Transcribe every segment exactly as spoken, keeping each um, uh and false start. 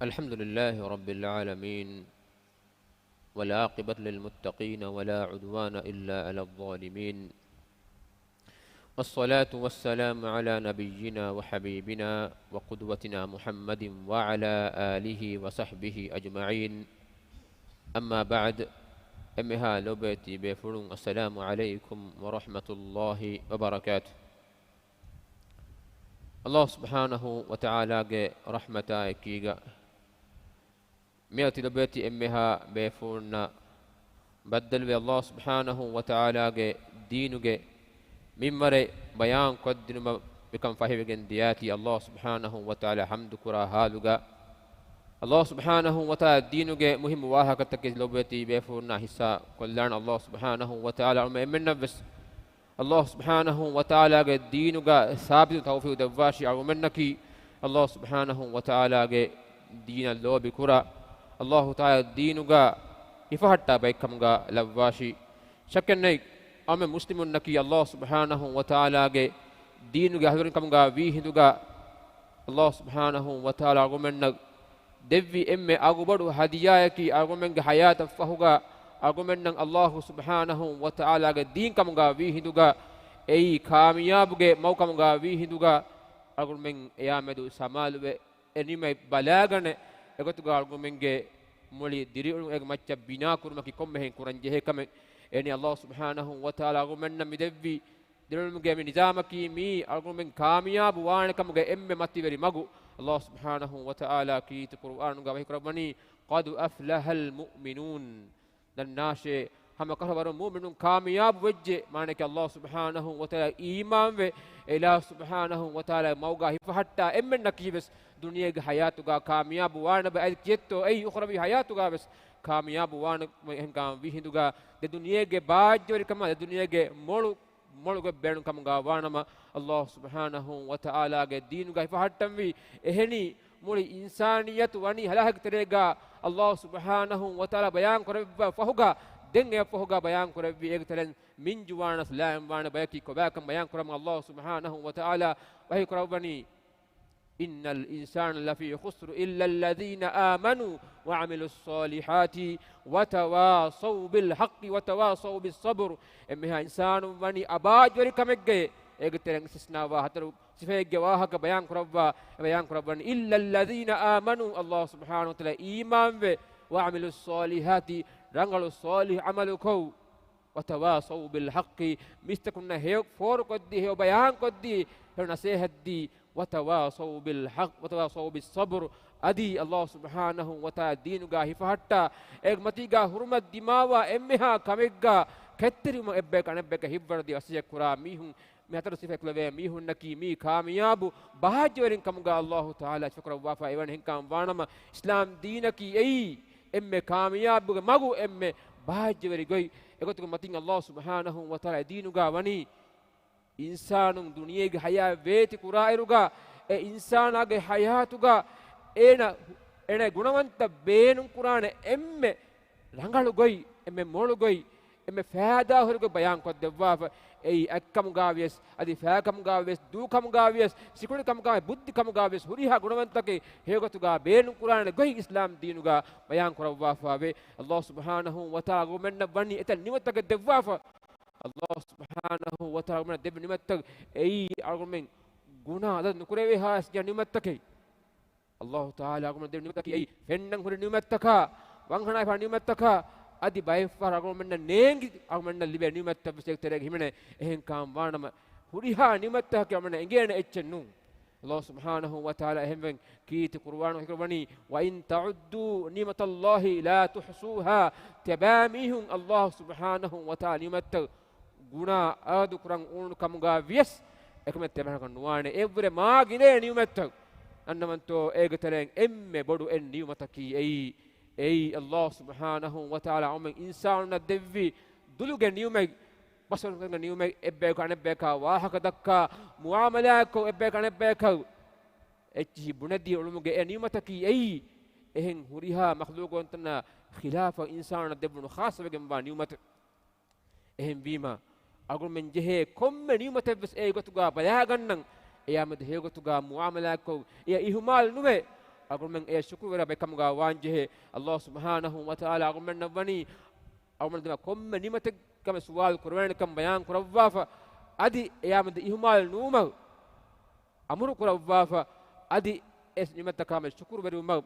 الحمد لله رب العالمين، والعاقبة للمتقين، ولا عدوان إلا على الظالمين، والصلاة والسلام على نبينا وحبيبنا وقدوتنا محمد وعلى آله وصحبه أجمعين. أما بعد، އެންމެހާ ލޮބުވެތި ބޭފުޅުން، السلام عليكم ورحمة الله وبركاته. ﷲ ސުބްޙާނަހޫ ވަތަޢާލާގެ ރަޙްމަތާ އެކީގަ، މިއޮތީ ލޮބުވެތި އެންމެހާ ބޭފުޅުންނަށް ބައްދަލުވެ، ﷲ ސުބްޙާނަހޫ ވަތަޢާލާގެ ދީނުގެ މިންވަރެއް ބަޔާން ކޮށްދިނުމަށް މިކަން ފަހިވެގެން ދިޔައީ ﷲ ސުބްޙާނަހޫ ވަތަޢާލާ ޙަމްދު ކުރާ ޙާލުގަ، ﷲ ސުބްޙާނަހޫ ވަތަޢާލާ ދީނުގެ މުހިއްމު ވާހަކަތަކެއް ލޮބުވެތި ބޭފުޅުންނާ ޙިއްޞާ ކޮށްލާނަން. ﷲ ސުބްޙާނަހޫ ވަތަޢާލާ އަޅުމެން އެންމެންނަށްވެސް ﷲ ސުބްޙާނަހޫ ވަތަޢާލާގެ ދީނުގަ ސާބިތު ތައުފީޤު ދެއްވާށި. އަޅުމެންނަކީ ﷲ ސުބްޙާނަހޫ ވަތަޢާލާގެ ދީނަށް ލޯބި ކުރާ، ﷲ ތަޢާލާ ދީނުގަ ހިފަހައްޓާ ބައެއްކަމުގަ ލައްވާށި. ޝައްކެއްނެތް، އަޅުމެން މުސްލިމުންނަކީ ﷲ ސުބްޙާނަހޫ ވަތަޢާލާގެ ދީނުގެ އަހުލުވެރިން ކަމުގަ ވީ ހިނދުގަ، ﷲ ސުބްޙާނަހޫ ވަތަޢާލާ އަޅުމެންނަށް ދެއްވި އެންމެ އަގުބޮޑު ހަދިޔާއަކީ، އަޅުގަނޑުމެންގެ ޙަޔާތަށް ފަހުގަ އަޅުގަނޑުމެންނަށް ﷲ ސުބްޙާނަހޫ ވަތަޢާލާގެ ދީން ކަމުގަ ވީ ހިނދުގަ، އެއީ ކާމިޔާބުގެ މަގު ކަމުގަ ވީ ހިނދުގަ، އަޅުގަނޑުމެން އެޔާމެދު ސަމާލުވެ، އެ ނިޢުމަތް ބަލާގަނެ، އެގޮތުގަ އަޅުގަނޑުމެންގެ މުޅި ދިރިއުޅުން އޭގެ މައްޗަށް ބިނާ ކުރުމަކީ ކޮންމެހެން ކުރަން ޖެހޭ ކަމެއް. އެހެނީ ﷲ ސުބްޙާނަހޫ ވަތަޢާލާ އަޅުގަނޑުމެންނަށް މި ދެއްވި ދިރިއުޅުމުގެ މި ނިޒާމަކީ، މީ އަޅުގަނޑުމެން ކާމިޔާބު ވާނެ ކަމުގެ އެންމެ މަތިވެރި މަގު. ﷲ ސުބްޙާނަހޫ ވަތަޢާލާ ކީރިތި ޤުރުއާނުގަ ވަޙީ ކުރައްވަނީ، قد أفلح المؤمنون. ދަންނާށޭ، ހަމަ ކަށަވަރުން މުއުމިނުން ކާމިޔާބު ވެއްޖެ. މާނައަކީ ﷲ ސުބްޙާނަހޫ ވަތަޢާލާ އީމާންވެ، އެ ﷲ ސުބްޙާނަހޫ ވަތަޢާލާ މަގުގަ ހިފަހައްޓާ އެންމެންނަކީވެސް ދުނިޔޭގެ ޙަޔާތުގަ ކާމިޔާބު ވާނެބަ، އަދި ކިއެއްތޯ އެއީ އުޚްރަވީ ޙަޔާތުގަވެސް ކާމިޔާބު ވާނެ. އެހެންކަމުގަ ވީ ހިނދުގަ ދެ ދުނިޔޭގެ ބާއްޖަވެރިކަމާ ދެ ދުނިޔޭގެ މޮޅު، މޮޅު ގޮތް ބޭނުން ކަމުގަ ވާނަމަ، ﷲ ސުބްޙާނަހޫ ވަތަޢާލާގެ ދީނުގަ ހިފަހައްޓަންވީ. އެހެނީ، މުޅި އިންސާނިއްޔަތު ވަނީ ހަލާކުގެ ތެރޭގަ. ﷲ ސުބްޙާނަހޫ ވަތަޢާލާ ބަޔާން ކުރެއްވި ފަހުގަ، ދެން އެ ފަހުގަ ބަޔާން ކުރެއްވި އޭގެ ތެރެއިން މިން ޖުވާނަސް ލާއިމް ވާނެ ބަޔަކީ ކޮބާކަން ބަޔާން ކުރަމުން ﷲ ސުބްޙާނަހޫ ވަތަޢާލާ ވަޙީ ކުރައްވަނީ، إن الإنسان لفي خسر إلا الذين آمنوا وعملوا الصالحات وتواصوا بالحق وتواصوا بالصبر. އެންމެހާ އިންސާނުން ވަނީ އަބާއްޖަވެރިކަމެއްގައި. އޭގެ ތެރެއިން އިސްތިސްނާވާ ހަތަރު ސިފައެއްގެ ވާހަކަ ބަޔާން ކުރައްވާ، ބަޔާން ކުރައްވަނީ، إلا الذين آمنوا، ﷲ ސުބްޙާނަހޫ ވަތަޢާލާ އީމާންވެ، وعملوا الصالحات، ރަނގަޅު ޞާލިޙު ޢަމަލުކޮށް، وتواصوا بالحق، މީސްތަކުންނަށް ހެޔޮ ފޯރުކޮށްދީ، ހެޔޮ ބަޔާންކޮށްދީ، ހެޔޮ ނަސޭހަތްދީ، وتواصوا بالحق، وتواصوا بالصبر، އަދި ﷲ ސުބްޙާނަހޫ ވަތަޢާލާ ދީނުގަ ހިފަހައްޓާ، އޭގެ މަތީގަ ހުރުމަތް ދިމާވާ އެންމެހާ ކަމެއްގަ ކެތްތެރިވުމަށް އެއްބަޔަކަށް އަނެއްބަޔަކަށް ހިތްވަރުދީ ވަޞިއްޔަތް ކުރާ މީހުން، މި ހަތަރު ސިފައެއް ކުޅެވޭ މީހުންނަކީ މީ ކާމިޔާބު ބާއްޖަވެރިން ކަމުގަ ﷲ ތަޢާލާ ސިފަކުރައްވާފަ އެވަނީ. އެހެންކަމުން ވާނަމަ، އިސްލާމް ދީނަކީ އެއީ އެންމެ ކާމިޔާބުގެ މަގު، އެންމެ ބާއްޖަވެރި ގޮތް. އެގޮތުގެ މަތިން ﷲ ސުބްޙާނަހޫ ވަތަޢާލާ އެ ދީނުގަ ވަނީ، އިންސާނުން ދުނިޔޭގެ ޙަޔާތް ވޭތި ކުރާއިރުގަ، އެ އިންސާނާގެ ޙަޔާތުގަ އޭނަ، އޭނަ ގުނަވަންތަ ބޭނުން ކުރާނެ އެންމެ ރަނގަޅު ގޮތް، އެންމެ މޮޅު ގޮތް، އެންމެ ފައިދާހުރި ގޮތް ބަޔާން ކޮށްދެއްވާފަ. އެއީ އަތްކަމުގަ ވިޔަސް، އަދި ފައިކަމުގަ ވިޔަސް، ދޫކަމުގަ ވިޔަސް، ސިކުނޑިކަމުގަ ވިޔަސް، ބުއްދިކަމުގަ ވިޔަސް، ހުރިހާ ގުނަވަންތަކެއް ހެޔޮގޮތުގަ ބޭނުން ކުރާނެ ގޮތް އިސްލާމް ދީނުގަ ބަޔާން ކުރައްވާފަވޭ. ﷲ ސުބްޙާނަހޫ ވަތަޢާލާ އަޅުގަނޑުމެންނަށް ވަނީ އެތައް ނިޢުމަތްތަކެއް ދެއްވާފަ. ﷲ ސުބްޙާނަހޫ ވަތަޢާލާ އަޅުގަނޑުމެންނަށް ދެއްވި ނިޢުމަތްތައް އެއީ އަޅުގަނޑުމެން ގުނާ އަދަދު ނުކުރެވޭހާ އެސް ނިޢުމަތްތަކެއް. ﷲ ތަޢާލާ އަޅުގަނޑުމެން ދެއްވި ނިޢުމަތްތަކީ އެއީ ފެންނަން ހުރި ނިޢުމަތްތަކާ، ވަންހަނާފާ ނިޢުމަތްތަކާ، އަދި ބައެއްފަހަރަށް އަޅުގަނޑުމެންނަށް ނޭނގި އަޅުގަނޑުމެންނަށް ލިބޭ ނިޢުމަތްތައް ވެސް އޭގެ ތެރޭގަ ހިމެނޭ. އެހެންކަމުން ވާނަމަ، ހުރިހާ ނިޢުމަތްތަކަކީ އަޅުގަނޑުމެންނަށް އެނގޭނެ އެއްޗެއް ނޫން. ﷲ ސުބްޙާނަހޫ ވަތަޢާލާ އެހެންވެ ކީރިތި ޤުރުއާނު ވަޙީކުރައްވަނީ، وإن تعدوا نعمة الله لا تحصوها. ތިޔަބައިމީހުން ﷲ ސުބްޙާނަހޫ ވަތަޢާލާ ނިޢުމަތްތައް ގުނާ އަދަދު ކުރަން އުޅުނު ކަމުގަ ވިޔަސް، އެކަމެއް ތިޔަބައިމީހަކަށް ނުވާނެ. އެއްވުރެ މާ ގިނަ ނިޢުމަތްތައް. އަންނަމަންތޯ އޭގެ ތެރެއިން އެންމެ ބޮޑު އެއް ނިޢުމަތަކީ އެއީ، އެއީ ﷲ ސުބްޙާނަހޫ ވަތަޢާލާ އަޅުގަނޑުމެން އިންސާނުންނަށް ދެއްވި ދުލުގެ ނިޢުމަތް، ބަސަރުކަންގެ ނިޢުމަތް، އެއްބަޔަކު އަނެއްބަޔަކާ ވާހަކަ ދައްކާ، މުޢާމަލާތްކޮށް އެއްބަޔަކު އަނެއްބަޔަކަށް އެއްޗިހި ބުނެދީ އުޅުމުގެ އެ ނިޢުމަތަކީ އެއީ، އެހެން ހުރިހާ މަޚްލޫޤުވަންތަންނާ ޚިލާފަށް އިންސާނުންނަށް ދެއްވުނު ޚާއްޞަވެގެންވާ ނިޢުމަތެއް. އެހެންވީމަ، އަޅުގަނޑުމެން ޖެހޭ ކޮންމެ ނިޢުމަތެއްވެސް އެ ގޮތުގަ ބަލާގަންނަން، އެޔާމެދު ހެޔޮގޮތުގަ މުޢާމަލާތްކޮށް، އެޔަށް އިހުމާލު ނުވެ، އަޅުގަނޑުމެން އެ ޝުކުރުވެރި ބައެއް ކަމުގަ ވާން ޖެހޭ. އައްލާހު ސުބްޙާނަހު ވަތަޢާލާ އަޅުގަނޑުމެންނަށް ވަނީ އަޅުގަނޑުމެން ދިމާ ކޮންމެ ނިޢުމަތެއް ކަމެއް ސުވާލު ކުރެވޭނެ ކަން ބަޔާން ކުރައްވާފަ، އަދި އެޔާމެދު އިހުމާލު ނުވުމަށް އަމުރު ކުރައްވާފަ، އަދި އެ ނިޢުމަތަކާމެދު ޝުކުރުވެރިވުމަށް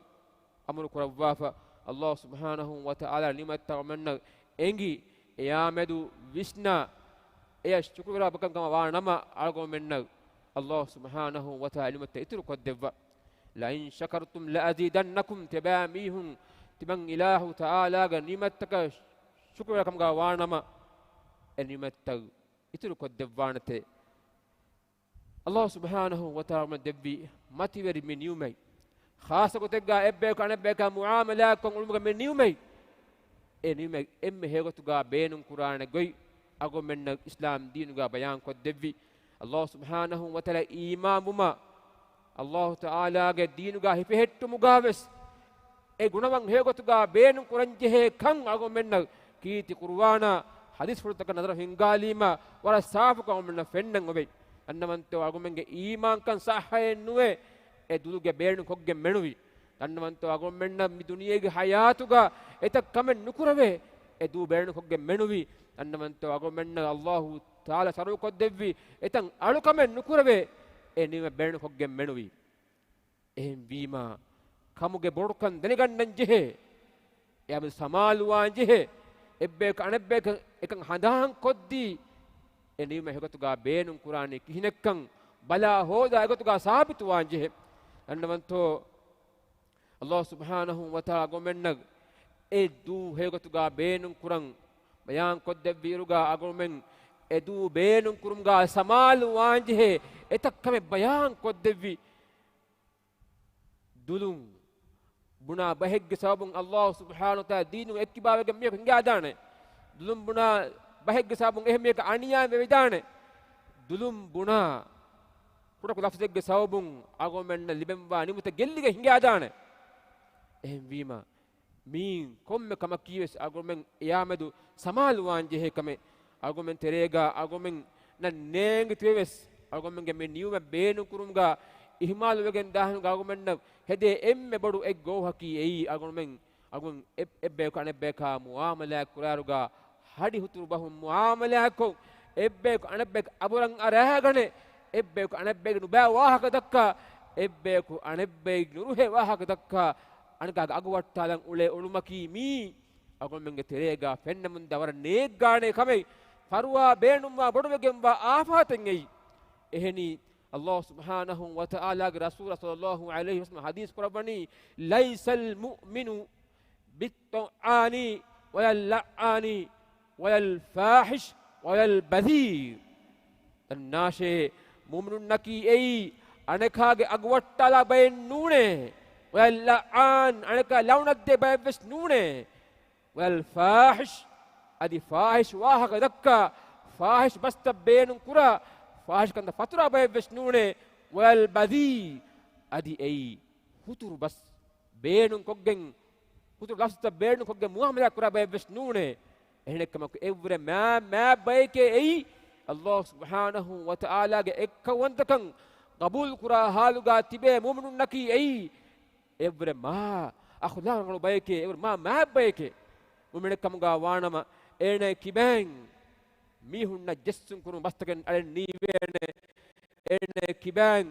އަމުރު ކުރައްވާފަ. އައްލާހު ސުބްޙާނަހު ވަތަޢާލާ ނިޢުމަތްތައް އަޅުގަނޑުމެންނަށް އެނގި، އެޔާމެދު ވިސްނާ، އެޔަށް ޝުކުރުވެރި ބައެއް ކަމުގަ ވާނަމަ، އަޅުގަނޑުމެންނަށް އައްލާހު ސުބްޙާނަހު ވަތަޢާލާ ނިޢުމަތްތައް އިތުރު ކޮށްދެއްވާ. لئن شكرتم لأزيدنكم، ތިބާ މީހުން ތިމަން އިލާހު ތަޢާލާގެ ނިޢުމަތްތަކަށް ޝުކުރުވެރި ކަމުގަ ވާނަމަ، އެ ނިޢުމަތްތައް އިތުރު ކޮށްދެއްވާނެތޭ. އައްލާހު ސުބްޙާނަހު ވަތަޢާލާ ދެއްވި މަތިވެރި މި ނިޢުމަތް، ޚާއްޞަ ގޮތެއްގަ އެއްބަޔަކު އަނެއްބަޔަކާ މުޢާމަލާތްކޮށް އުޅުމުގެ މި ނިޢުމަތް، އެ ނިޢުމަތް އެންމެ ހެޔޮގޮތުގަ ބޭނުން ކުރާނެ ގޮތް އަޅުގަނޑުމެންނަށް އިސްލާމް ދީނުގަ ބަޔާން ކޮށްދެއްވި. އައްލާހު ސުބްޙާނަހު ވަތަޢާލާ އީމާންވުމަށް، އައްލާހު ތަޢާލާގެ ދީނުގަ ހިފެހެއްޓުމުގަވެސް އެ ގުނަވަން ހެޔޮގޮތުގަ ބޭނުން ކުރަންޖެހޭ ކަން އަޅުގަނޑުމެންނަށް ކީރިތި ޤުރުއާނާ ޙަދީޘްފުޅުތަކަށް ނަޒަރު ހިންގާލީމަ، ވަރަށް ސާފުކޮށް އަޅުގަނޑުމެންނަށް ފެންނަން އޮވޭ. ދަންނަވަންތޯ އަޅުގަނޑުމެންގެ އީމާންކަން ޞައްޙައެއް ނުވޭ، އެ ދުލުގެ ބޭނުން ކޮށްގެން މެނުވީ. ދަންނަވަންތޯ އަޅުގަނޑުމެންނަށް މި ދުނިޔޭގެ ޙަޔާތުގަ އެތައް ކަމެއް ނުކުރެވޭ، އެ ދުލު ބޭނުން ކޮށްގެން މެނުވީ. ދަންނަވަންތޯ އަޅުގަނޑުމެންނަށް އައްލާހު ތަޢާލާ ޝަރުޢު ކޮށްދެއްވި އެތައް އަޅުކަމެއް ނުކުރެވޭ، އެ ނިޢުމަތް ބޭނުން ކޮށްގެން މެނުވީ. އެހެންވީމާ، ކަމުގެ ބޮޑުކަން ދެނެގަންނަން ޖެހޭ. އެއާމެދު ސަމާލުވާން ޖެހޭ. އެއްބަޔަކު އަނެއްބަޔަކަށް އެކަން ހަނދާން ކޮށްދީ، އެ ނިޢުމަތް ހެޔޮގޮތުގަ ބޭނުން ކުރާނީ ކިހިނެއްކަން ބަލާ ހޯދާ އެގޮތުގަ ސާބިތުވާން ޖެހޭ. ދަންނަވަންތޯ، އައްލާހު ސުބްޙާނަހު ވަތަޢާލާ އަޅުގަނޑުމެންނަށް އެ ދުލު ހެޔޮގޮތުގަ ބޭނުން ކުރަން ބަޔާން ކޮށްދެއްވިއިރުގަ އަޅުގަނޑުމެން އެ ދުލު ބޭނުން ކުރުމުގަ ސަމާލުވާން ޖެހޭ އެތައް ކަމެއް ބަޔާން ކޮށްދެއްވި. ދުލުން ބުނާ ބަހެއްގެ ސަބަބުން އައްލާހު ސުބްޙާނަހު ވަތަޢާލާ ދީނުން އެއްކިބާވެގެން މީހަކު ހިނގާދާނެ. ދުލުން ބުނާ ބަހެއްގެ ސަބަބުން އެހެން މީހަކަށް އަނިޔާވެވިދާނެ. ދުލުން ބުނާ ކުޑަކު ލަފްޒެއްގެ ސަބަބުން އަޅުގަނޑުމެންނަށް ލިބެންވާ ނިޢުމަތެއް ގެއްލިގެން ހިނގާދާނެ. އެހެންވީމަ، މިއިން ކޮންމެ ކަމަކީވެސް އަޅުގަނޑުމެން އެޔާމެދު ސަމާލުވާން ޖެހޭ ކަމެއް. އަޅުގަނޑުމެން ތެރޭގަ އަޅުގަނޑުމެންނަށް ނޭނގި ތިބެވެސް، އަޅުގަނޑުމެންގެ މި ނިޢުމަތް ބޭނުން ކުރުމުގަ އިހުމާލުވެގެން ދާހިނުގަ އަޅުގަނޑުމެންނަށް ހެދޭ އެންމެ ބޮޑު އެއް ގޯހަކީ އެއީ، އަޅުގަނޑުމެން އަޅުގަނޑު އެއް، އެއްބަޔަކު އަނެއްބަޔަކާ މުޢާމަލާތް ކުރާއިރުގަ ހަޑި ހުތުރު ބަހުން މުޢާމަލާތްކޮށް، އެއްބަޔަކު އަނެއްބަޔަކަށް އަބުރަށް އަރާގަނެ، އެއްބަޔަކު އަނެއްބަޔަކަށް ނުބައި ވާހަކަ ދައްކާ، އެއްބަޔަކު އަނެއްބަޔަކަށް ނުރުހޭ ވާހަކަ ދައްކާ، އަނެއްކާގެ އަގު ވައްޓާލަން އުޅޭ އުޅުމަކީ މީ އަޅުގަނޑުމެންގެ ތެރޭގަ ފެންނަމުންދާ ވަރަށް ނޭއްގާނޭ ކަމެއް، ފަރުވާ ބޭނުންވާ ބޮޑުވެގެންވާ އާފާތެއް އެއީ. އެހެނީ، އައްލާހު ސުބްޙާނަހު ވަތަޢާލާގެ ރަސޫލާ ޞައްލައްލާހު ޢަލައިހި ވަސައްލަމަ ޙަދީޘް ކުރައްވަނީ، ليس المؤمن بالطعان ولا اللعان ولا الفاحش ولا البذيء. ދަންނާށޭ، މުއުމިނުންނަކީ އެއީ އަނެކާގެ އަގު ވައްޓާލާ ބައެއް ނޫނޭ، ولا اللعان، އަނެކާ ލަޢުނަތްދޭ ބައެއްވެސް ނޫނޭ، ولا الفاحش، އަދި ފާޙިޝް ވާހަކަ ދައްކާ، ފާޙިޝް ބަސްތައް ބޭނުން ކުރާ، ފާޙިޝް ކަންތައް ފަތުރާ ބައެއްވެސް ނޫނޭ، ولا البذيء، އަދި އެއީ ހުތުރު ބަސް ބޭނުން ކޮށްގެން، ހުތުރު ލަފްޒުތައް ބޭނުން ކޮށްގެން މުޢާމަލާ ކުރާ ބައެއްވެސް ނޫނޭ. އެހެނެއްކަމަކު އެއްވުރެ މާ، މާތް ބަޔެކޭ އެއީ، އައްލާހު ސުބްޙާނަހު ވަތަޢާލާގެ އެއްކައުވަންތަކަން ގަބޫލު ކުރާ ޙާލުގަ ތިބޭ މުއުމިނުންނަކީ އެއީ، އެއްވުރެ މާ އަޚްލާޤު ރަނގަޅު ބަޔެކޭ، އެއްވުރެ މާ މާތް ބަޔެކޭ. މުއުމިނެއްކަމުގަ ވާނަމަ، އޭނަ ކިބައިން މީހުންނަށް ޖެއްސުން ކުރުމު ބަސްތަކެއް އަޅެން ނީވޭނެ. އޭނަ ކިބައިން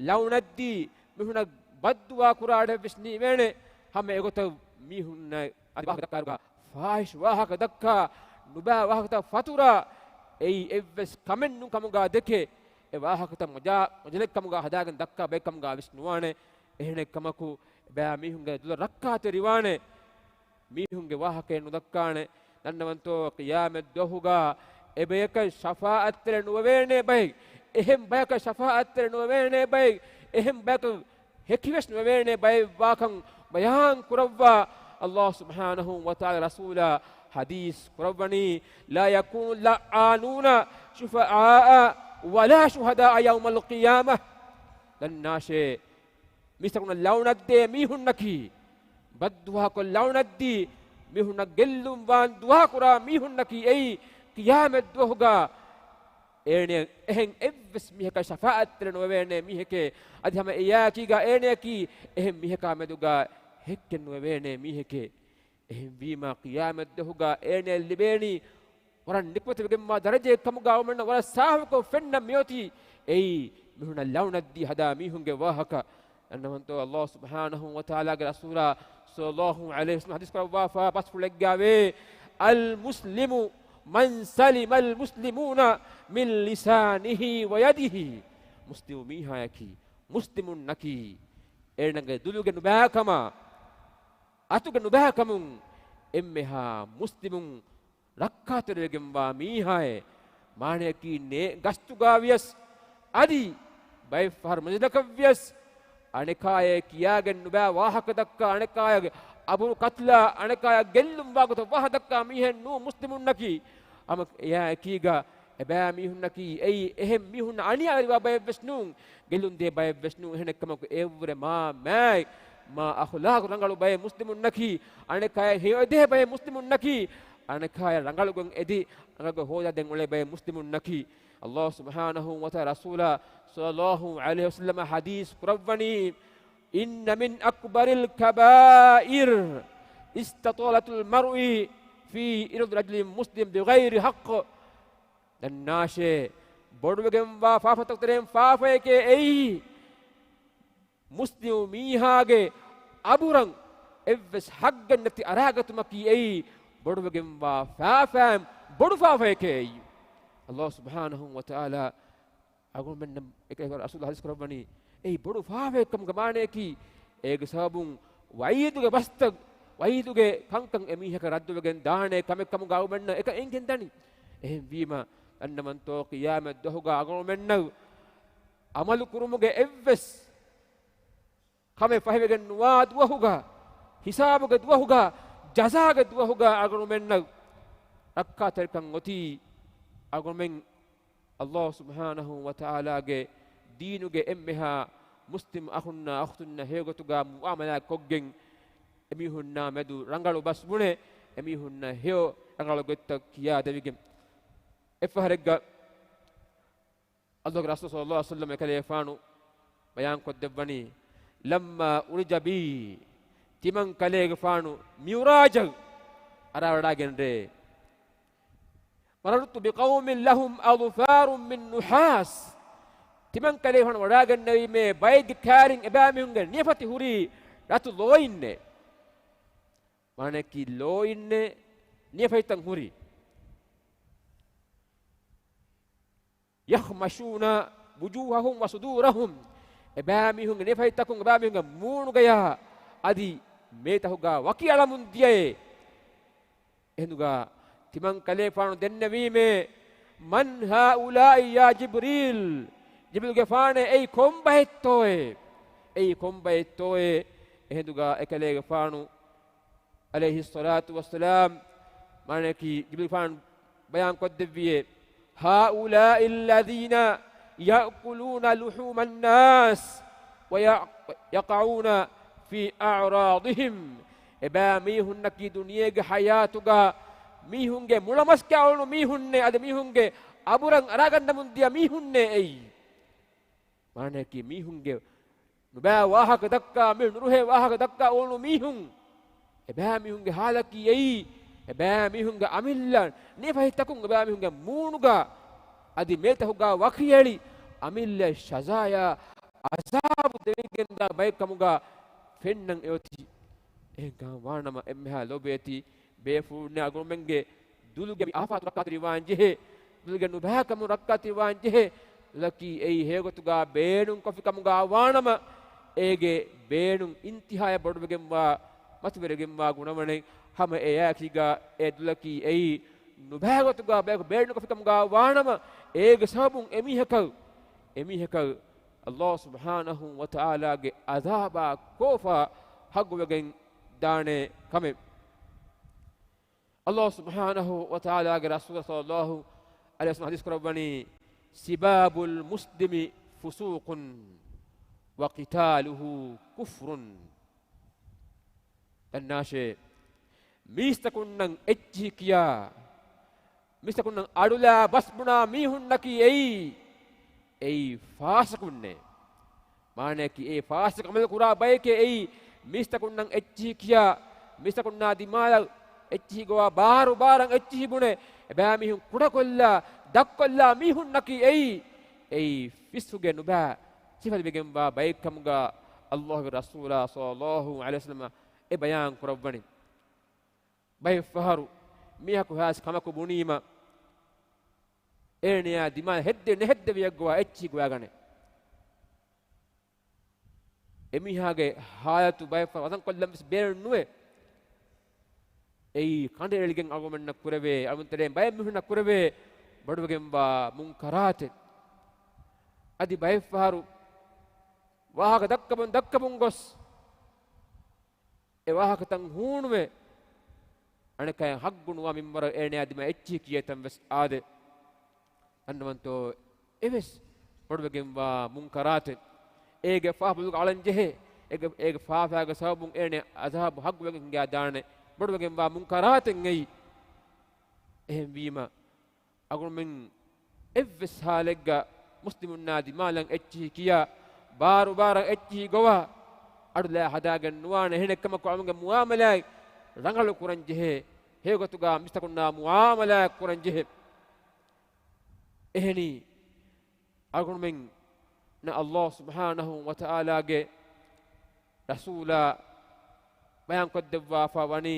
ލަޢުނަތްދީ، މީހުންނަށް ބައްދުޢާ ކުރާ އަޑެއްވެސް ނީވޭނެ. ހަމަ އެގޮތަށް މީހުންނަށް އަދި ވާހަކަ ދައްކާރުގަ، ފާޙިޝް ވާހަކަ ދައްކާ، ނުބައި ވާހަކަތައް ފަތުރާ، އެއީ އެއްވެސް ކަމެއް ނޫން ކަމުގަ ދެކޭ. އެ ވާހަކަތައް މަޖާ، މަޖަލެއްކަމުގަ ހަދާގެން ދައްކާ ބައެއްކަމުގަ ވެސް ނުވާނެ. އެހެނެއްކަމަކު، ބައެއް މީހުންގެ ދުލަށް ރައްކާތެރިވާނެ. މީހުންގެ ވާހަކައެއް ނުދައްކާނެ. ދަންނަވަންތޯ، ޤިޔާމަތް ދުވަހުގަ އެބަޔަކަށް ޝަފާޢަތްތެރި ނުވެވޭނެ ބައެއް، އެހެން ބަޔަކަށް ޝަފާޢަތްތެރި ނުވެވޭނެ ބައެއް، އެހެން ބަޔަކަށް ހެކިވެސް ނުވެވޭނެ ބައެއް ވާކަން ބަޔާން ކުރައްވާ، އައްލާހު ސުބްޙާނަހު ވަތަޢާލާ ރަސޫލާ ޙަދީޘް ކުރައްވަނީ، لا يكون اللعانون شفعاء ولا شهداء يوم القيامة. ދަންނާށޭ، މީސްތަކުންނަށް ލަޢުނަތްދޭ މީހުންނަކީ، ބައްދުޢާކޮށް ލަޢުނަތްދީ މީހުންނަށް ގެއްލުންވާން ދުޢާކުރާ މީހުންނަކީ އެއީ، ޤިޔާމަތް ދުވަހުގަ އޭނަޔަށް އެހެން އެއްވެސް މީހަކަށް ޝަފާޢަތްތެރި ނުވެވޭނެ މީހެކޭ، އަދި ހަމަ އެއާއެކީގަ އޭނަޔަކީ އެހެން މީހަކާ މެދުގަ ހެއްކެއް ނުވެވޭނެ މީހެކޭ. އެހެންވީމާ، ޤިޔާމަތްދުވަހުގަ އޭނަޔަށް ލިބޭނީ ވަރަށް ނިކުމެތިވެގެންވާ ދަރަޖައެއް ކަމުގަ އަޅުގަނޑުމެންނަށް ވަރަށް ސާފުކޮށް ފެންނަ މިއޮތީ އެއީ މީހުންނަށް ލަޢުނަތްދީ ހަދާ މީހުންގެ ވާހަކަ. އަންނަވަންތޯ ﷲ ސުބްޙާނަހޫ ވަތަޢާލާގެ ރަސޫލާ ޞައްލައްލާހު ޢަލައިހި ވަސައްލަމަ ޙަދީޘް ކުރައްވާފާ ބަސްފުޅެއްގައިވޭ، "المسلم من سلم المسلمون من لسانه ويده." މުސްލިމު މީހާޔަކީ، މުސްލިމުންނަކީ، އޭނަގެ ދުލުގެ ނުބައިކަމާ، އަތުގެ ނުބައިކަމުން އެންމެހާ މުސްލިމުން ރައްކާތެރިވެގެންވާ މީހާއޭ. މާނަޔަކީ ނޭ ގަސްތުގަ ވިޔަސް، އަދި ބައެއްފަހަރު މަޖިލަކަށް ވިޔަސް، އަނެކާޔަށް ކިޔާގެން ނުބައި ވާހަކަ ދައްކާ، އަނެކާޔަށް އަބުރު ކަތިލާ، އަނެކާޔަށް ގެއްލުން ވާގޮތަށް ވާހަކަ ދައްކާ މީހެއް ނޫން މުސްލިމުންނަކީ. ހަމަ އެއާއެކީގަ އެބައި މީހުންނަކީ އެއީ އެހެން މީހުންނަށް އަނިޔާވެރިވާ ބައެއްވެސް ނޫން، ގެއްލުން ދޭ ބައެއްވެސް ނޫން. އެހެނެއްކަމަކު އެއަށްވުރެ މާ މާތް، މާ އަޚުލާޤު ރަނގަޅު ބައެއް މުސްލިމުންނަކީ، އަނެކާޔަށް ހެޔޮއެދޭ ބައެއް މުސްލިމުންނަކީ، އަނެކާޔަށް ރަނގަޅުގޮތް އެދި، ރަނގަޅުގޮތް ހޯދާދޭން އުޅޭ ބައެއް މުސްލިމުންނަކީ. ﷲ ސުބްޙާނަހޫ ވަތަޢާލާ ރަސޫލާ ޞައްލައްލާހު ޢަލައިހި ވަސައްލަމަ ޙަދީޘް ކުރައްވަނީ، "إن من أكبر الكبائر استطالة المرء في عرض رجل مسلم بغير حق." ދަންނާށޭ، ބޮޑުވެގެންވާ ފާފަތަކުގެ ތެރެއިން ފާފައެކޭ އެއީ، މުސްލިމު މީހާގެ އަބުރަށް އެއްވެސް ޙައްޤެއް ނެތި އަރާގަތުމަކީ އެއީ، ބޮޑުވެގެންވާ ފާފައިން ބޮޑު ފާފައެކޭ އެއީ. ﷲ ސުބްޙާނަހޫ ވަތަޢާލާ އަޅުގަނޑުމެންނަށް އެކަލޭގެފާނު ރަސޫލާ ޙަދީޘް ކުރައްވަނީ، އެއީ ބޮޑު ފާފައެއްކަމުގެ މާނަޔަކީ، އޭގެ ސަބަބުން ވަޢީދުގެ ބަސްތައް، ވަޢީދުގެ ކަންކަން އެމީހަކަށް ރައްދުވެގެން ދާނެ ކަމެއްކަމުގަ އަޅުގަނޑުމެންނަށް އެކަން އެނގިގެން ދަނީ. އެހެންވީމަ، އަންނަމަންތޯ ޤިޔާމަތް ދުވަހުގަ އަޅުގަނޑުމެންނަށް ޢަމަލު ކުރުމުގެ އެއްވެސް ކަމެއް ފަހިވެގެން ނުވާ ދުވަހުގަ، ހިސާބުގެ ދުވަހުގަ، ޖަޒާގެ ދުވަހުގަ އަޅުގަނޑުމެންނަށް ރައްކާތެރިކަން އޮތީ، އަޅުގަނޑުމެން ﷲ ސުބްޙާނަހޫ ވަތަޢާލާގެ ދީނުގެ އެންމެހާ މުސްލިމް އަޚުންނާ އަޚުތުންނާ ހެޔޮގޮތުގަ މުޢާމަލާތް ކޮށްގެން، އެމީހުންނާ މެދު ރަނގަޅު ބަސް ބުނެ، އެމީހުންނަށް ހެޔޮ ރަނގަޅު ގޮތްތައް ކިޔާދެވިގެން. އެއްފަހަރެއްގަ ﷲގެ ރަސޫލު ޞައްލައްލާހު ޢަލައިހި ވަސައްލަމަ އެކަލޭގެފާނު ބަޔާން ކޮށްދެއްވަނީ، "لما عرج بي." ތިމަން ކަލޭގެފާނު މިޢުރާޖަށް އަރާވަޑައިގެން ރޭ، "مررت بقوم لهم أظفار من نحاس." ތިމަން ކަލޭގެފާނު ވަޑައިގެންނެވީމޭ ބައެއްގެ ކާރިން އެބައިމީހުންގެ ނިޔަފަތި ހުރީ ރަތު ލޯއިންނޭ. މާނައަކީ ލޯއިންނޭ ނިޔަފަތިތައް ހުރީ. "يخمشون وجوههم وصدورهم." އެބައިމީހުންގެ ނިޔަފަތިތަކުން އެބައިމީހުންގެ މޫނުގަޔާ އަދި މޭތަކުގަ ވަކި އަޅަމުން ދިޔައޭ. އެހެންދުގަ ތިމަން ކަލޭފާނު ދެންނެވީމޭ، "من هؤلاء يا جبريل؟" ޖިބްރީލުގެފާނޭ، އެއީ ކޮން ބައެއްތޯއޭ؟ އެއީ ކޮން ބައެއްތޯއޭ؟ އެހެންދުގަ އެކަލޭގެފާނު ޢަލައިހިއްޞަލާތު ވައްސަލާމް، މާނައަކީ ޖިބްރީލުފާނު ބަޔާން ކޮށްދެއްވިއޭ، "هؤلاء الذين يأكلون لحوم الناس ويقعون في أعراضهم." އެބައިމީހުންނަކީ ދުނިޔޭގެ ޙަޔާތުގަ މީހުންގެ މުޅަމަސް ކައުޅު މީހުންނޭ، އަދި މީހުންގެ އަބުރަށް އަރާގަންނަމުން ދިޔަ މީހުންނޭ އެއީ. މާނައަކީ މީހުންގެ ނުބައި ވާހަކަ ދައްކާ، މި ނުރުހޭ ވާހަކަ ދައްކާ އުޅުނު މީހުން. އެބައިމީހުންގެ ޙާލަކީ އެއީ. އެބައިމީހުންގެ އަމިއްލަ ނިޔަފަތިތަކުން އެބައިމީހުންގެ މޫނުގަ އަދި މޭތަކުގަ ވަކިއެޅި އަމިއްލަ ޝަޒާޔާ ޢަޒާބު ދެވިގެންދާ ބައެއްކަމުގަ ފެންނަން އެއޮތީ. އެހެންކަމަށް ވާނަމަ އެންމެހާ ލޯބިވެތި ބޭފުޅުންނޭ އަޅުގަނޑުމެންގެ ދުލުގެ މި އާފާތު ރައްކާތެރިވާން ޖެހޭ، ދުލުގެ ނުބައިކަމުން ރައްކާތެރިވާން ޖެހޭ، ދުލަކީ އެއީ ހެޔޮގޮތުގަ ބޭނުން ކޮށްފިކަމުގަ ވާނަމަ، އޭގެ ބޭނުން އިންތިހާޔަށް ބޮޑުވެގެންވާ، މަތިވެރިވެގެންވާ ގުނަވަނެއް. ހަމަ އެއާއެކީގަ އެ ދުލަކީ އެއީ ނުބައިގޮތުގަ ބަޔަކު ބޭނުން ކޮށްފިކަމުގަ ވާނަމަ، އޭގެ ސަބަބުން އެމީހަކަށް، އެމީހަކަށް ﷲ ސުބްޙާނަހޫ ވަތަޢާލާގެ ޢަޛާބާ ކޯފާ ހައްގުވެގެން ދާނެ ކަމެއް. ﷲ ސުބްޙާނަހޫ ވަތަޢާލާގެ ރަސޫލާ ޞައްލައްލާހު ޢަލައިހި ވަސައްލަމަ ޙަދީޘް ކުރައްވަނީ، "سباب المسلم فسوق وقتاله كفر." ދަންނާށޭ، މީސްތަކުންނަށް އެއްޗިހި ކިޔާ، މީސްތަކުންނަށް އަޑުލާ ބަސް ބުނާ މީހުންނަކީ އެއީ، އެއީ ފާސިޤުންނޭ. މާނަޔަކީ އެ ފާސިޤު ޢަމަލު ކުރާ ބައެކޭ އެއީ. މީސްތަކުންނަށް އެއްޗިހި ކިޔާ، މީސްތަކުންނާ ދިމާލަށް އެއްޗިހި ގޮވާ، ބާރު ބާރަށް އެއްޗިހި ބުނެ، އެބައިމީހުން ކުޑަކޮށްލާ، ދަށްކޮށްލާ މީހުންނަކީ އެއީ. އެއީ ފިސްހުގެ ނުބައި ސިފަ ލިބިގެންވާ ބައެއްކަމުގަ ﷲ ގެ ރަސޫލާ ޞައްލަﷲ ޢަލައިހި ވަސައްލަމަ އެ ބަޔާން ކުރައްވަނީ. ބައެއްފަހަރު މީހަކު ހާސް ކަމަކު ބުނީމަ، އޭނަޔާ ދިމާ ހެއްދެވި ނެހެއްދެވިއެއްގޮވާ އެއްޗިހި ގޮވާގަނެ. އެމީހާގެ ހާލަތު ބައެއްފަހަރު ވަޒަންކޮށްލަން ވެސް ބޭނުން ނުވޭ. އެއީ ކަނޑައެޅިގެން އަޅުގަނޑުމެންނަށް ކުރެވޭ، އަޅުގަނޑުމެން ތެރެއިން ބައެއް މީހުންނަށް ކުރެވޭ ބޮޑުވެގެންވާ މުންކަރާތެއް. އަދި ބައެއްފަހަރު ވާހަކަ ދައްކަމުން ދައްކަމުން ގޮސް، އެ ވާހަކަތައް ހޫނުވެ، އަނެކާއަށް ހައްގު ނުވާ މިންވަރަށް އޭނަޔާ ދިމާ އެއްޗިހި ކިޔޭތަން ވެސް އާދެ. އަންނަވަންތޯ އެވެސް ބޮޑުވެގެންވާ މުންކަރާތެއް. އޭގެ ފާފަ ބޮލުގަ އަޅަން ޖެހޭ. އޭގެ، އޭގެ ފާފައިގެ ސަބަބުން އޭނަ އަޒާބު ހައްގުވެގެން ހިނގާ ދާނެ. ބޮޑުވެގެންވާ މުންކަރާތެއް އެއީ. އެހެންވީމަ، އަޅުގަނޑުމެން އެއްވެސް ހާލެއްގަ މުސްލިމުންނާ ދިމާލަށް އެއްޗިހި ކިޔާ، ބާރު ބާރަށް އެއްޗިހި ގޮވާ، އަޑުލާ ހަދާގެން ނުވާނެ. އެހެނެއްކަމަކު އަޅުގަނޑުގެ މުޢާމަލާތް ރަނގަޅު ކުރަން ޖެހޭ. ހެޔޮގޮތުގަ މީސްތަކުންނާ މުޢާމަލާތް ކުރަން ޖެހޭ. އެހެނީ، އަޅުގަނޑުމެންނަށް ﷲ ސުބްޙާނަހޫ ވަތަޢާލާގެ ރަސޫލާ ބަޔާންކޮށްދެއްވާފަ ވަނީ،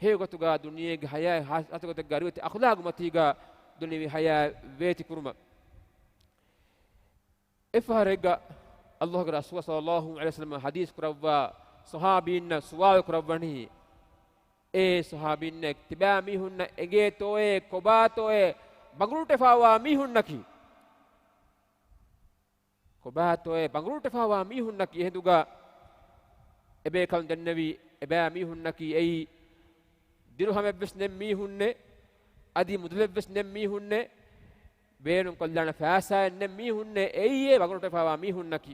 ހެޔޮގޮތުގަ ދުނިޔޭގެ ޙަޔާތް ހާސް ގޮތެއްގަ ރިވެތި އަޚްލާގު މަތީގަ ދުނިޔެވީ ޙަޔާތް ވޭތި ކުރުމަށް. އެއްފަހަރެއްގަ ﷲ ގެ ރަސޫލާ ޞައްލަﷲ ޢަލައިހި ވަސައްލަމަ ޙަދީޘް ކުރައްވާ ޞަޙާބީންނަށް ސުވާލު ކުރައްވަނީ، އޭ ޞަޙާބީންނޭ، ތިބާމީހުންނަށް އެނގޭތޯއޭ، ކޮބާތޯއޭ ބަނގުރޫޓުވެފަވާ މީހުންނަކީ؟ ކޮބާތޯއޭ ބަނގުރޫޓުވެފަވާ މީހުންނަކީ؟ އެހިނދުގަ އެބޭކަލުން ދެންނެވި، އެބައިމީހުންނަކީ އެއީ ދިރުހަމެއްވެސް ނެތް މީހުންނޭ، އަދި މުދަލެއްވެސް ނެތް މީހުންނޭ، ބޭނުންކޮށްލާނެ ފައިސާއެއް ނެތް މީހުންނޭ، އެއީ ބަނގުރޫޓުވެފަވާ މީހުންނަކީ.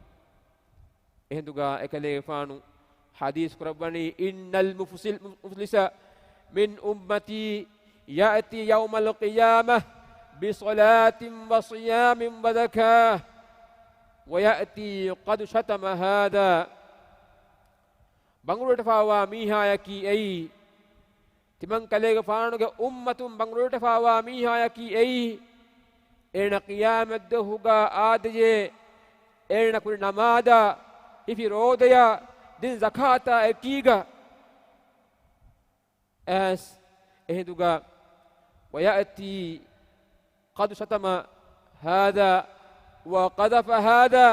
އެހިނދުގަ އެކަލޭގެފާނު ޙަދީޘް ކުރައްވަނީ، إن المفلس، المفلس من أمتي يأتي يوم القيامة بصلاة وصيام وزكاة ويأتي قد شتم هذا. ބަނގުރޫޓުވެފަވާ މީހާޔަކީ އެއީ، ތިމަންކަލޭގެފާނުގެ އުއްމަތުން ބަނގުރޫޓުވެފަވާ މީހާޔަކީ އެއީ، އޭނަ ޤިޔާމަތްދުވަހުގަ އާދެޔޭ، އޭނަ ކުރި ނަމާދާ، ހިފި ރޯދަޔާ، ދިން ޒަކާތާ އެކީގަ. އައިސް އެހިނދުގަ، ويأتي قد شتم هذا وقذف هذا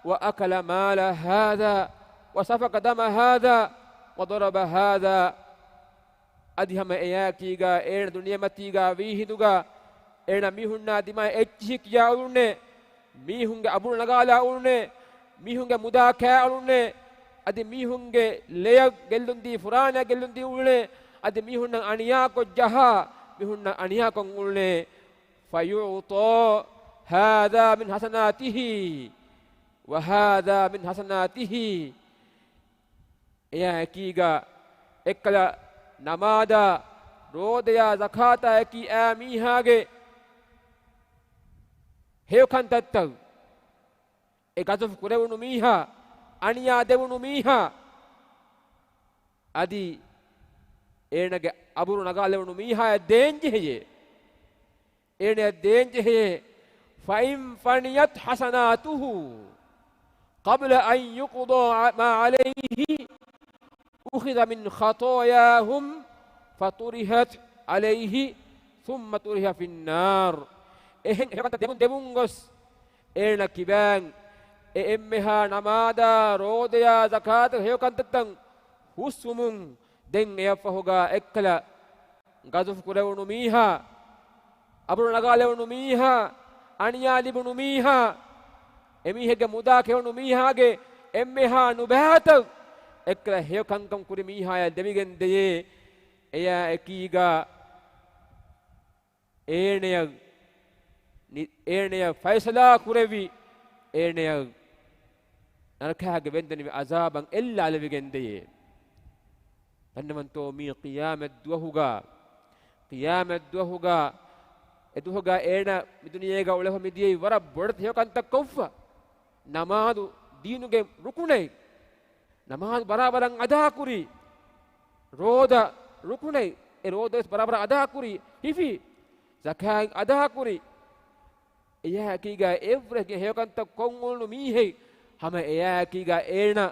وأكل مال هذا وسفك دم هذا وضرب هذا. އަދި ހަމަ އެއާއެކީގަ އޭނަ ދުނިޔެމަތީގަ ވީ ހިނދުގަ، އޭނަ މީހުންނާ ދިމާ އެއްޗިހި ކިޔާ އުޅުނޭ، މީހުންގެ އަބުރު ނަގާލާ އުޅުނޭ، މީހުންގެ މުދާ ކާ އުޅުނޭ، އަދި މީހުންގެ ލެޔަށް ގެއްލުންދީ، ފުރާނަޔަށް ގެއްލުންދީ އުޅުނޭ، އަދި މީހުންނަށް އަނިޔާކޮށް ޖަހާ، މީހުންނަށް އަނިޔާކޮށް އުޅުނޭ. فيعطى هذا من حسناته وهذا من حسناته. އެއާ އެކީގަ އެއްކަލަ ނަމާދާ، ރޯދަޔާ، ޒަކާތާ އެކީ އާ މީހާގެ ހެޔޮކަންތައްތައް، އެ ގަޒަފު ކުރެވުނު މީހާ، އަނިޔާ ދެވުނު މީހާ، އަދި އޭނަގެ އަބުރު ނަގާލެވުނު މީހާޔަށް ދޭންޖެހެޔޭ. އޭނަޔަށް ދޭންޖެހޭ، فإن فنيت حسناته قبل أن يقضى ما عليه أخذ من خطاياهم فطرحت عليه ثم طرح في النار. އެހެން ހެޔޮކަންތައް ދެމުން ދެމުން ގޮސް، އޭނަ ކިބައިން އެ އެންމެހާ ނަމާދާ، ރޯދަޔާ، ޒަކާތު ހެޔޮކަންތައްތައް ހުސްވުމުން، ދެން އެއަށްފަހުގަ އެއްކަލަ ގަޒަފު ކުރެވުނު މީހާ، އަބުރު ނަގާލެވުނު މީހާ، އަނިޔާ ލިބުނު މީހާ، އެމީހެއްގެ މުދާ ކެވުނު މީހާގެ އެންމެހާ ނުބައިތައް އެއްކަލަ ހެޔޮ ކަންކަން ކުރި މީހާޔަށް ދެވިގެން ދެޔޭ. އެޔާ އެކީގަ އޭނަޔަށް ނި-، އޭނަޔަށް ފައިސަލާ ކުރެވި، އޭނަޔަށް ނަރަކާގެ ވެންދެނިވި އަޒާބަށް އެއްލާލެވިގެން ދެޔޭ. ދަންނަވަންތޯ މީ ޤިޔާމަތްދުވަހުގަ، ޤިޔާމަތްދުވަހުގަ އެދުވަހުގަ އޭނަ މި ދުނިޔޭގަ އުޅެފަ މިދިޔައީ ވަރަށް ބޮޑެތި ހެޔޮކަންތައް ކޮށްފަ. ނަމާދު ދީނުގެ ރުކުނެއް. ނަމާދު ބަރާބަރަށް އަދާކުރީ. ރޯދަ ރުކުނެއް. އެ ރޯދަ ވެސް ބަރާބަރަށް އަދާކުރީ. ހިފި. ޒަކާތް އަދާކުރީ. އެޔާއެކީގަ އެއްވުރެ ހެޔޮކަންތައް ކޮށްއުޅުނު މީހެއް. ހަމަ އެޔާއެކީގަ އޭނަ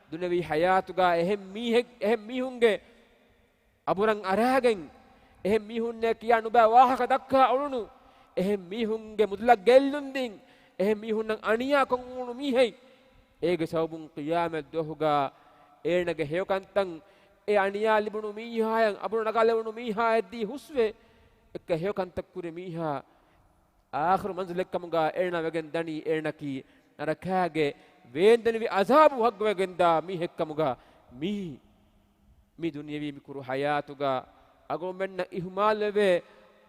ދުނިޔަވީ ޙަޔާތުގަ އެހެން މީހެއް، އެހެން މީހުންގެ އަބުރަށް އަރާގެން، އެހެން މީހުންނޭ ކިޔާ ނުބައި ވާހަކަ ދައްކާ އުޅުނު، އެހެން މީހުންގެ މުދަލަށް ގެއްލުން ދިން، އެހެން މީހުންނަށް އަނިޔާ ކޮށް އުޅުނު މީހެއް. އޭގެ ސަބަބުން ޤިޔާމަތް ދުވަހުގަ އޭނަގެ ހެޔޮކަންތައް، އެ އަނިޔާ ލިބުނު މީހާއަށް، އަބުރު ނަގާލެވުނު މީހާއަށް ދީ ހުސްވެ، އެއްކަ ހެޔޮކަންތައް ކުރި މީހާ އާޚިރު މަންޒިލެއްކަމުގަ އޭނަ ވެގެން ދަނީ އޭނަކީ ނަރަކާގެ ވޭންދެނިވި ޢަޒާބު ހައްގުވެގެންދާ މީހެއްކަމުގަ. މީ މި ދުނިޔެވީ މި ކުރު ޙަޔާތުގަ އަގުމެންނަށް އިހުމާލުވެވޭ،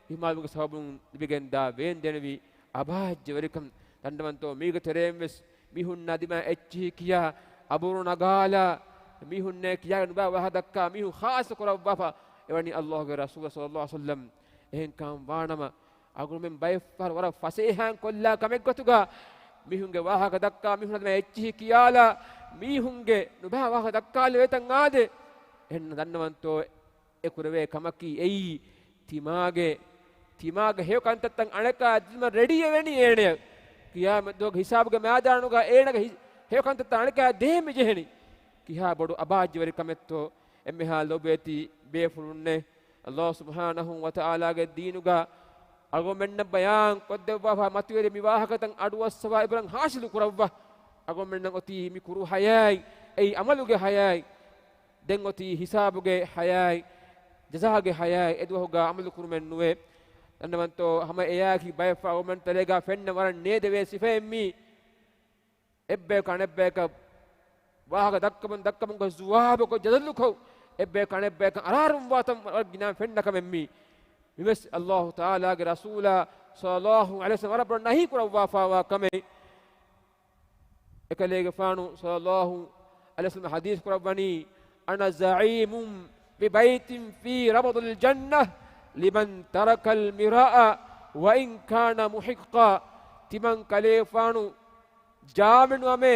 އިހުމާލުވުމުގެ ސަބަބުން ލިބިގެންދާ ވޭންދެނިވި އަބާއްޖަވެރިކަން. ދަންނަވަންތޯ މީގެ ތެރެއިން ވެސް މީހުންނާ ދިމާ އެއްޗިހި ކިޔާ، އަބުރު ނަގާލާ، މީހުންނޭ ކިޔާގެ ނުބައި ވާހަކަ ދައްކާ މީހުން ޚާއްޞަ ކުރައްވާފަ އެވަނީ ﷲގެ ރަސޫލާ ޞައްލަﷲު ޢަލައިހި ވަސައްލަމް. އެހެންކަމުން ވާނަމަ، އަގުމެން ބައެއްފަހަރު ވަރަށް ފަސޭހައިން ކޮށްލާ ކަމެއްގޮތުގަ މީހުންގެ ވާހަކަ ދައްކާ މީހުން ދިމާ އެއްޗިހި ކިޔާލާ، މީހުންގެ ނުބައި ވާހަކަ ދައްކާލެވޭތަން އާދޭ. އެހެން ދަންނަވަންތޯ އެ ކުރެވޭ ކަމަކީ އެއީ ތިމާގެ، ތިމާގެ ހެޔޮކަންތައްތައް އަނެކާ ދިނުމަށް ރެޑީއެވެނީ އޭނަޔަށް. ޤިޔާމަތްދުވަހުގެ ހިސާބުގެ މައިދާނުގަ އޭނަގެ ހި-، ހެޔޮކަންތައްތައް އަނެކާ ދޭން މިޖެހެނީ. ކިހާ ބޮޑު އަބާއްޖަވެރިކަމެއްތޯ އެންމެހާ ލޮބުވެތި ބޭފުޅުންނޭ. ﷲ ސުބްޙާނަހޫ ވަތަޢާލާގެ ދީނުގަ އަޅުގަނޑުމެންނަށް ބަޔާން ކޮށްދެއްވާފަ މަތިވެރި މި ވާހަކަތައް އަޑުއައްސަވާ އިބްރަތް ޙާޞިލު ކުރައްވާ. އަޅުގަނޑުމެންނަށް އޮތީ މި ކުރު ޙަޔާތް، އެއީ ޢަމަލުގެ ޙަޔާތް. ދެން އޮތީ ހިސާބުގެ ޙަޔާތް، ޖަޒާގެ ޙަޔާތް. އެދުވަހުގަ ޢަމަލު ކުރުމެއް ނުވޭ. ދަންނަވަންތޯ ހަމަ އެޔާއަކީ ބައެއް ފަހަރު އަޅުގަނޑުމެން ތެރޭގަ ފެންނަ ވަރަށް ނޭދެވޭ ސިފައެއް މީ. އެއްބަޔަކު އަނެއްބަޔަކަށް ވާހަކަ ދައްކަމުން ދައްކަމުން ގޮސް ޒުވާބުކޮށް ޖަދަލުކޮށް، އެއްބަޔަކު އަނެއްބަޔަކަށް އަރާރުންވާތަން ވަރަށް ގިނަ ފެންނަ ކަމެއް މީ. މިވެސް ﷲ ތަޢާލާގެ ރަސޫލާ ޞައްލަﷲު ޢަލައިހި ވަސައްލަމަ ވަރަށް ބޮޑަށް ނަހީ ކުރައްވާފައިވާ ކަމެއް. އެކަލޭގެފާނު ޞައްލަﷲު ޢަލައިހި ވަސައްލަމަ ޙަދީޘް ކުރައްވަނީ، "أنا زعيم ببيت في ربض الجنة لمن ترك المراء وإن كان محقا." ތިމަން ކަލޭފާނު ޖާމިނު އަމޭ،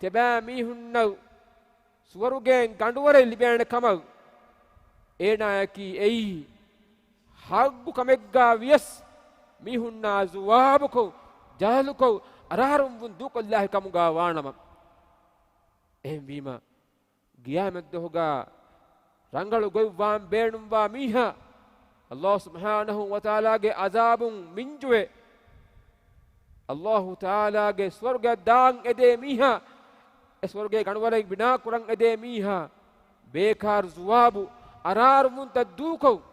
ތިބާ މީހުންނަށް ސުވަރުގޭން ގަނޑުވަރެއް ލިބޭނެ ކަމަށް. އޭނާޔަކީ އެއީ ޙައްޤު ކަމެއްގާ ވިޔަސް މީހުންނާ ޒުވާބުކޮށް، ޖަހަލުކޮށް، އަރާރުންވުން ދޫކޮށްލާހި ކަމުގާ ވާނަމަ. އެހެންވީމަ، ޤިޔާމަތްދުވަހުގާ ރަނގަޅު ގޮތް ވާން ބޭނުންވާ މީހާ، ﷲ ސުބްޙާނަހޫ ވަތަޢާލާގެ ޢަޒާބުން މިންޖުވެ، ﷲ ތަޢާލާގެ ސުވަރުގެއަށް ދާން އެދޭ މީހާ، އެ ސުވަރުގެ ގަނޑުވަރެއް ބިނާ ކުރަން އެދޭ މީހާ، ބޭކާރު ޒުވާބު އަރާރުމުންތައް ދޫކޮށް،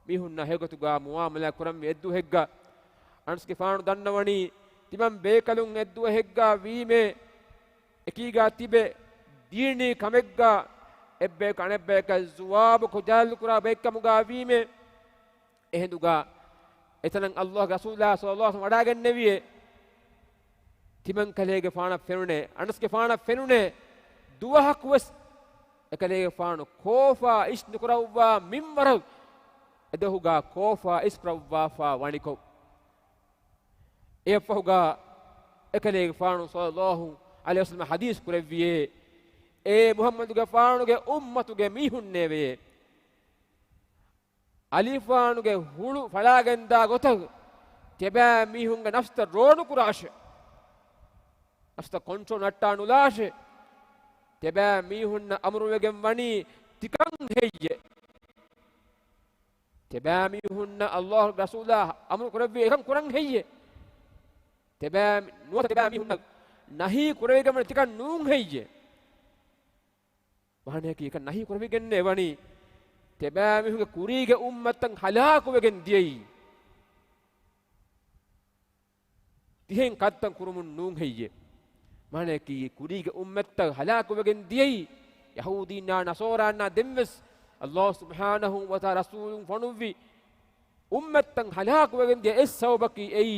މީހުންނާ ހެޔޮގޮތުގާ މުޢާމަލާ ކުރަންވީ އެއްދުވަހެއްގަ. އަނަސްގެފާނު ދަންނަވަނީ، ތިމަން ބޭކަލުން އެއްދުވަހެއްގާ ވީމޭ، އެކީގާ ތިބެ ދީނީ ކަމެއްގާ އެއްބަޔަކު އަނެއްބަޔަކަށް ޒުވާބުކޮށް ޖަހަލުކުރާ ބައެއްކަމުގާ ވީމޭ، އެހިނދުގާ އެތަނަށް ﷲގެ ރަސޫލާ ޞައްލަﷲު ޢަލައިހި ވަސައްލަމަ ވަޑާގެންނެވިއޭ. ތިމަން ކަލޭގެފާނަށް ފެނުނޭ، އަނަސްގެފާނަށް ފެނުނޭ، ދުވަހަކުވެސް އެކަލޭގެފާނު ކޯފާ އިސް ނުކުރައްވާ މިންވަރަށް އެދުވަހުގާ ކޯފާ އިސް ކުރައްވާފާ ވަނިކޮށް. އެއަށްފަހުގާ އެކަލޭގެފާނު ޞައްލަﷲު ޢަލައިހި ވަސައްލަމަ ޙަދީޘް ކުރެއްވިއޭ، އޭ މުޙައްމަދުގެފާނުގެ އުއްމަތުގެ މީހުންނޭވެޔޭ! އަލިފާނުގެ ހުޅު ފަޅާގެންދާ ގޮތަށް ތިބާ މީހުންގެ ނަފްސަށް ރޯ ނުކުރާށޭ. ނަފްސަށް ކޮންޓްރޯލް ނައްޓާ ނުލާށޭ. ތިބާ މީހުންނަށް އަމުރުވެގެން ވަނީ ތިކަން ހެއްޔޭ؟ ތިބާ މީހުންނަށް ﷲ ރަސޫލާ އަމުރު ކުރެއްވީ އެކަން ކުރަން ހެއްޔޭ؟ ތިބާ، ނުވަތަ ތިބާ މީހުންނަށް ނަހީ ކުރެވިގެން ވަނީ ތިކަން ނޫން ހެއްޔޭ؟ ވާނެއަކީ އެކަން ނަހީ ކުރެވިގެންނޭ ވަނީ، ތިބާމީހުންގެ ކުރީގެ އުއްމަތްތައް ހަލާކުވެގެން ދިޔައީ. ތިހެން ކަންތައް ކުރުމުން ނޫން ހެއްޔޭ؟ ވާނެއަކީ ކުރީގެ އުއްމަތްތައް ހަލާކުވެގެން ދިޔައީ، ޔަހޫދީންނާ ނަޞާރާންނާ ދެންވެސް ﷲ ސުބްޙާނަހޫ ވަތަޢާލާ ރަސޫލުން ފޮނުއްވި އުއްމަތްތައް ހަލާކުވެގެން ދިޔަ އެއް ސަބަބަކީ އެއީ،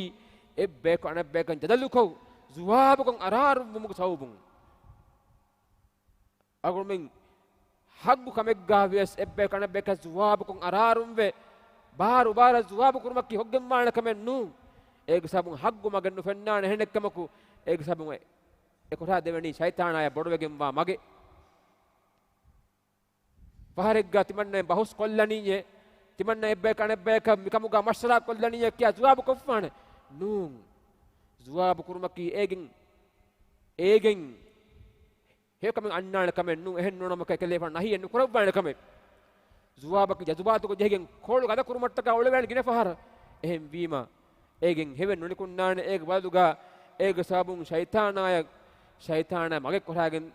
އެއްބަޔަކު އަނެއްބަޔަކަށް ޖަދަލުކޮށް، ޒުވާބުކޮށް އަރާރުންވުމުގެ ސަބަބުން. އަޅުގަނޑުމެން ޙައްޤު ކަމެއްގާ ވިޔަސް އެއްބަޔަކު އަނެއްބަޔަކަށް ޒުވާބުކޮށް އަރާރުންވެ، ބާރު ބާރަށް ޖުވާބު ކުރުމަކީ ހޮއްގެންވާނެ ކަމެއް ނޫން. އޭގެ ސަބަބުން ޙައްޤު މަގެއް ނުފެންނާނެ. އެހެނެއްކަމަކު، އޭގެ ސަބަބުން އެ، އެ ކޮޓާ ދެވެނީ ޝައިޠާނާޔަށް ބޮޑުވެގެންވާ މަގެއް. ފަހަރެއްގަ ތިމަންނައަށް ބަހުސް ކޮށްލަނީއޭ، ތިމަންނަ އެއްބަޔަކަށް އަނެއްބަޔަކަށް މިކަމުގަ މަޝްވަރާ ކޮށްލަނީއޭ ކިޔާ ޖުވާބު ކޮށްފާނެ؟ ނޫން. ޖުވާބު ކުރުމަކީ އޭގެން، އޭގެން ހެޔޮކަމެއް އަންނާނެ ކަމެއް ނޫން. އެހެން ނޫން ނަމަކަށް އެކަލޭފާނު ނަހީއެއް ނުކުރައްވާނެ ކަމެއް. ޖުވާބަކީ ޖަޒުބާތުގަ ޖެހިގެން ކޮޅު ގަދަ ކުރުމަށްޓަކާ އުޅެވޭނެ ގިނަ ފަހަރަށް. އެހެންވީމަ، އޭގެން ހެވެއް ނުނިކުންނާނެ. އޭގެ ބަދަލުގަ އޭގެ ސަބަބުން ޝައިޠާނާޔަށް، ޝައިޠާނާ މަގެއް ކޮޓާގެން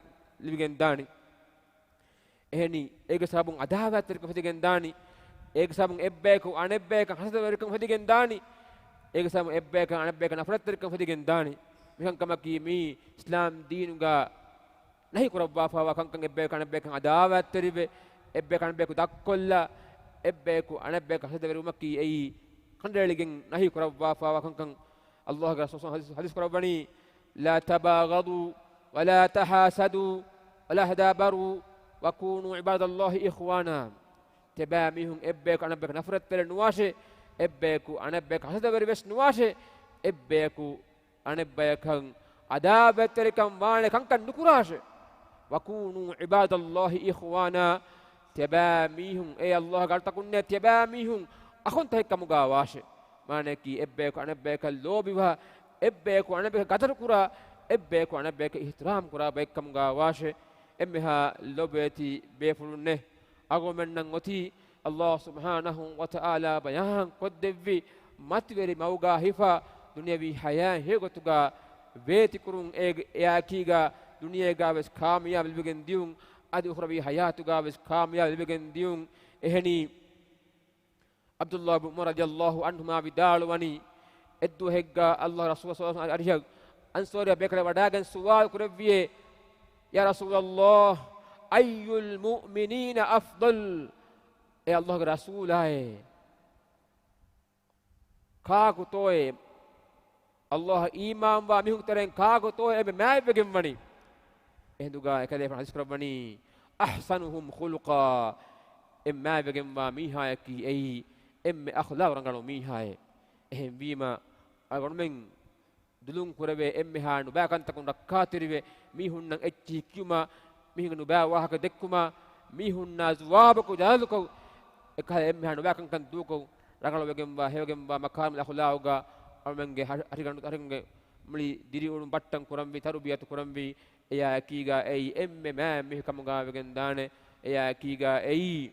ލިބިގެން ދާނީ. އެހެނީ، އޭގެ ސަބަބުން އަދާވާތްތެރިކަން ފެދިގެން ދާނީ. އޭގެ ސަބަބުން އެއްބަޔަކު އަނެއްބަޔަކަށް ހަސަދަވެރިކަން ފެދިގެން ދާނީ. އޭގެ ސަބަބުން އެއްބަޔަކަށް އަނެއްބަޔަކަށް ނަފްރަތްތެރިކަން ފެދިގެން ދާނީ. މިކަންކަމަކީ މީ އިސްލާމް ދީނުގަ ނަހީ ކުރައްވާފާވާ ކަންކަން. އެއްބަޔަކު އަނެއްބަޔަކަށް އަދާވާތްތެރިވެ، އެއްބަޔަކު އަނެއްބަޔަކު ދަށްކޮށްލާ، އެއްބަޔަކު އަނެއްބަޔަކަށް ހަސަދަވެރިވުމަކީ އެއީ ކަނޑައެޅިގެން ނަހީ ކުރައްވާފާވާ ކަންކަން. ﷲ ގެ ރަސޫލު ޙަދީޘް، ޙަދީޘް ކުރައްވަނީ، "لا تباغضوا ولا تحاسدوا ولا تدابروا وكونوا عباد الله إخوانا." ތިޔަބައިމީހުން އެއްބަޔަކު އަނެއްބަޔަކަށް ނަފްރަތްތެރި ނުވާށޭ، އެއްބަޔަކު އަނެއްބަޔަކަށް ހަސަދަވެރިވެސް ނުވާށޭ، އެއްބަޔަކު އަނެއްބަޔަކަށް އަދާވަތްތެރިކަން ވާނެ ކަންކަން ނުކުރާށޭ. "وكونوا عباد الله إخوانا." ތިޔަބައިމީހުން، އޭ ﷲ ގެ އަޅުތަކުންނޭ، ތިޔަބައިމީހުން އަޚުންތަކެއްކަމުގަ ވާށޭ. މާނައަކީ، އެއްބަޔަކު އަނެއްބަޔަކަށް ލޯބިވާ، އެއްބަޔަކު އަނެއްބަޔަކަށް ގަދަރުކުރާ، އެއްބަޔަކު އަނެއްބަޔަކަށް އިޙްތިރާމް ކުރާ ބައެއްކަމުގަ ވާށޭ. އެންމެހާ ލޯބިވެތި ބޭފުޅުންނޭ، އަޅުގަނޑުމެންނަށް އޮތީ ﷲ ސުބްޙާނަހޫ ވަތަޢާލާ ބަޔާން ކޮށްދެއްވި މަތިވެރި މަގުގަ ހިފާ، ދުނިޔަވީ ޙަޔާތް ހެޔޮގޮތުގަ ވޭތިކުރުން، އެ، އެއާއެކީގަ ދުނިޔޭގަވެސް ކާމިޔާބު ލިބިގެން ދިޔުން، އަދި އުޚްރަވީ ޙަޔާތުގަވެސް ކާމިޔާބު ލިބިގެން ދިޔުން. އެހެނީ، ޢަބްދުﷲ ބިން ޢުމަރު ރަޟިޔަﷲ ޢަންހުމާ ވިދާޅުވަނީ، އެއްދުވަހެއްގަ ﷲ ގެ ރަސޫލާ ޞައްލަﷲ ޢަލައިހި ވަސައްލަމަ އަރިހަށް އަންޞާރީ ބޭކަލެއް ވަޑައިގެން ސުވާލު ކުރެއްވިއޭ، "يا رسول الله، أي المؤمنين أفضل؟" އޭ ﷲ ގެ ރަސޫލާއޭ، ކާކުތޯއޭ، ﷲ އަށް އީމާންވާ މީހުންގެ ތެރެއިން ކާކުތޯއޭ އެންމެ މާތްވެގެންވަނީ؟ އެހިނދުގަ އެކަލޭފާނު ޙަދީޘް ކުރައްވަނީ، "أحسنهم خلقا." އެންމެ މާތްވެގެންވާ މީހާއަކީ އެއީ، އެންމެ އަޚްލާޤު ރަނގަޅު މީހާއޭ. އެހެންވީމަ، އަޅުގަނޑުމެން ދުލުން ކުރެވޭ އެންމެހާ ނުބައި ކަންތަކުން ރައްކާތެރިވެ، މީހުންނަށް އެއްޗިހި ކިޔުމާ، މީހުންގެ ނުބައި ވާހަކަ ދެއްކުމާ، މީހުންނާ ޖުވާބަކު ޖަލާލުކޮށް، އެކަހަލަ އެންމެހާ ނުބައި ކަންކަން ދޫކޮށް، ރަނގަޅުވެގެންވާ، ހެޔޮވެގެންވާ މަކާރިމުލް އަޚްލާޤުގަ އަޅުމެންގެ ހަ-، ހަށިގަނޑު، ހަށިގަނޑުގެ މުޅި ދިރިއުޅުން ބައްޓަން ކުރަންވީ، ތަރުބިޔަތު ކުރަންވީ، އެއާއެކީގަ އެއީ އެންމެ މާތް މީހެއް ކަމުގަ ވެގެން ދާނެ. އެއާއެކީގަ އެއީ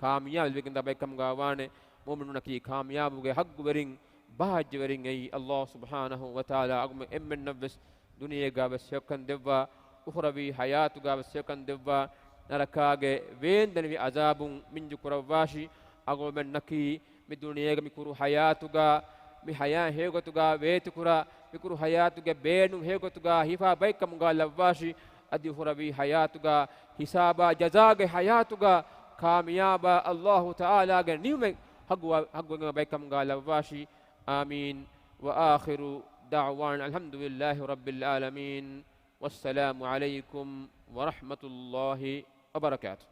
ކާމިޔާބު ލިބިގެންދާ ބައެއްކަމުގަ ވާނެ. މުއުމިނުންނަކީ ކާމިޔާބުގެ ޙައްޤުވެރިން، ބާއްޖަވެރިން އެއީ. ﷲ ސުބްޙާނަހޫ ވަތަޢާލާ އަޅުގަނޑު އެންމެންނަށްވެސް ދުނިޔޭގަވެސް ހެޔޮކަން ދެއްވާ، އުޚްރަވީ ޙަޔާތުގަވެސް ހެޔޮކަން ދެއްވާ، ނަރަކާގެ ވޭންދަނިވި ޢަޛާބުން މިންޖު ކުރައްވާށި. އަޅުގަނޑުމެންނަކީ މި ދުނިޔޭގަ މި ކުރު ޙަޔާތުގަ، މި ޙަޔާތް ހެޔޮގޮތުގަ ވޭތިކުރާ، މި ކުރު ޙަޔާތުގެ ބޭނުން ހެޔޮގޮތުގަ ހިފާ ބައެއްކަމުގަ ލައްވާށި. އަދި އުޚްރަވީ ޙަޔާތުގަ، ހިސާބާ ޖަޒާގެ ޙަޔާތުގަ ކާމިޔާބާ ﷲ ތަޢާލާގެ ނިޢުމަތް ޙައްޤުވެ-، ޙައްޤުވެގެންވާ ބައެއްކަމުގަ ލައްވާށި. އާމީން. وآخر دعوانا أن الحمد لله رب العالمين، والسلام عليكم ورحمة الله وبركاته.